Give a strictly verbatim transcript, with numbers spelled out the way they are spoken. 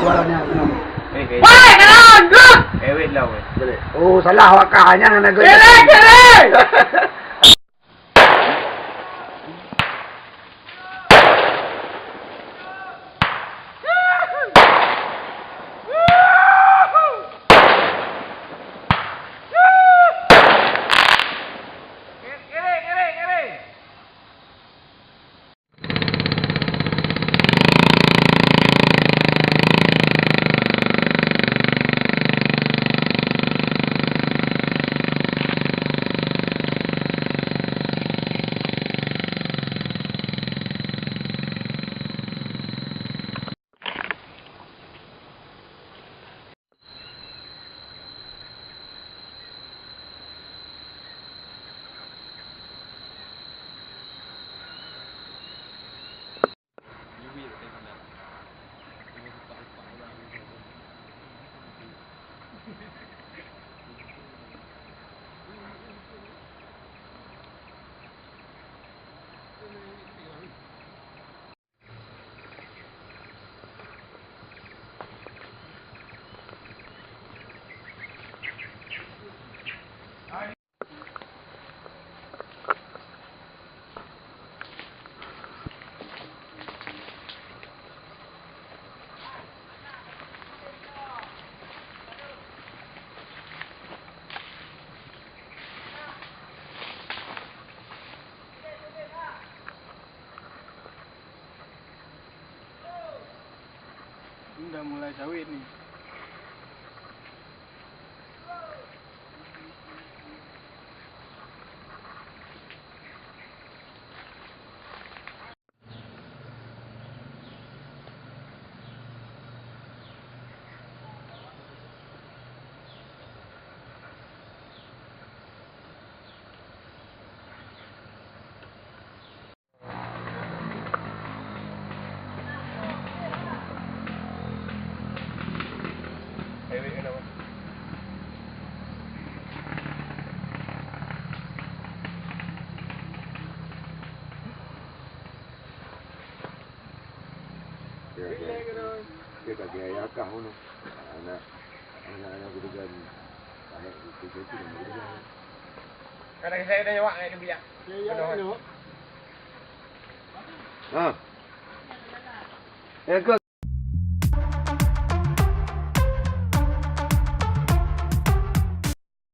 Suaranya kenapa? Eh, eh. Woi, kenapa? Ewet lah, weh. Boleh. Oh, salah wakahnya, anak gue. Kiri, kiri! Ini dah mulai sawit ni. Ya, ya. Dia tak kira ayah kah, mana? Anak, anak, anak ketegan. Anak ketegan tu nama ketegan. Kadang saya dah nyawa, eh, dia biar. Ya, ya, ya. Ha. Ya, ke?